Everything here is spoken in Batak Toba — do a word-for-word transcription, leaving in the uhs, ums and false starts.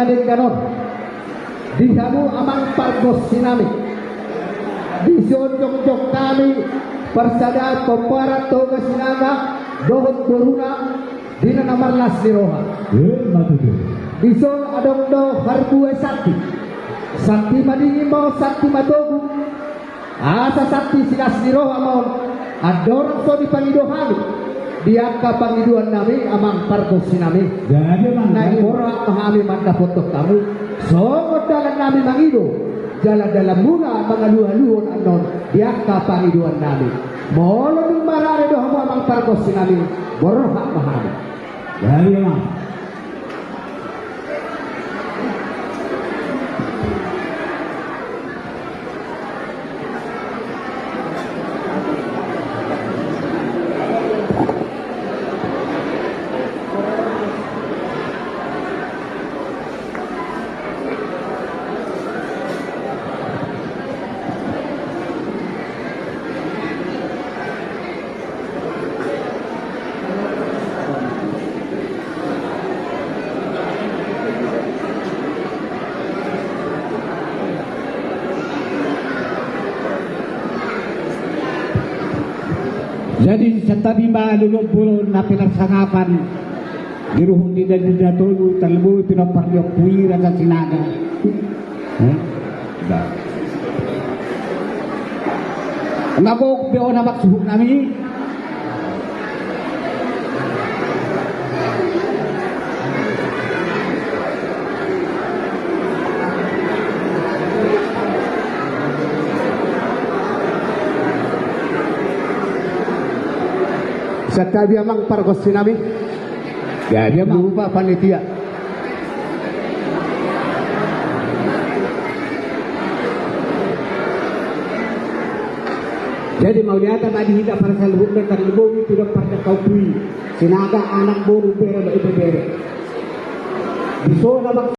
Denggan on di hamu amang pargonsi nami. Dison jongjong hami parsadaan pomparan Toga Sinaga dohot boruna di na marlas ni roha. Dison adong do parbue santi. Santi madingin ma on, santi matogu. Asa santi silas ni roha ma on, andorang so dipangido hami di angka pangidoan nami amang pargonsi nami. Jadi amang, na borhat ma hami mandapothon hamu. Songon dalan nami mangido, jala dalan muna mangalualuhon annon di angka pangidoan nami. Molo dung marade do hamu amang pargonsi nami, borhat ma hami. Jadi amang. Jadi santabi ma lolo bolon na pinarsangapan di ruhut ni dandi na tolu, tarlumobi pinompar ni ompu i Raja Sinaga. Hah? Dah. Nagok be ona bak suhut nami. Santabi amang pargonsi nami. Jadi amang. Lupa panitia. Jadi mauliate ma di hita parsaluhutna, tarlumobi tu dohot pardampingan ni ompu i Sinaga, anak, boru, bere dohot ibebere. Di son amang.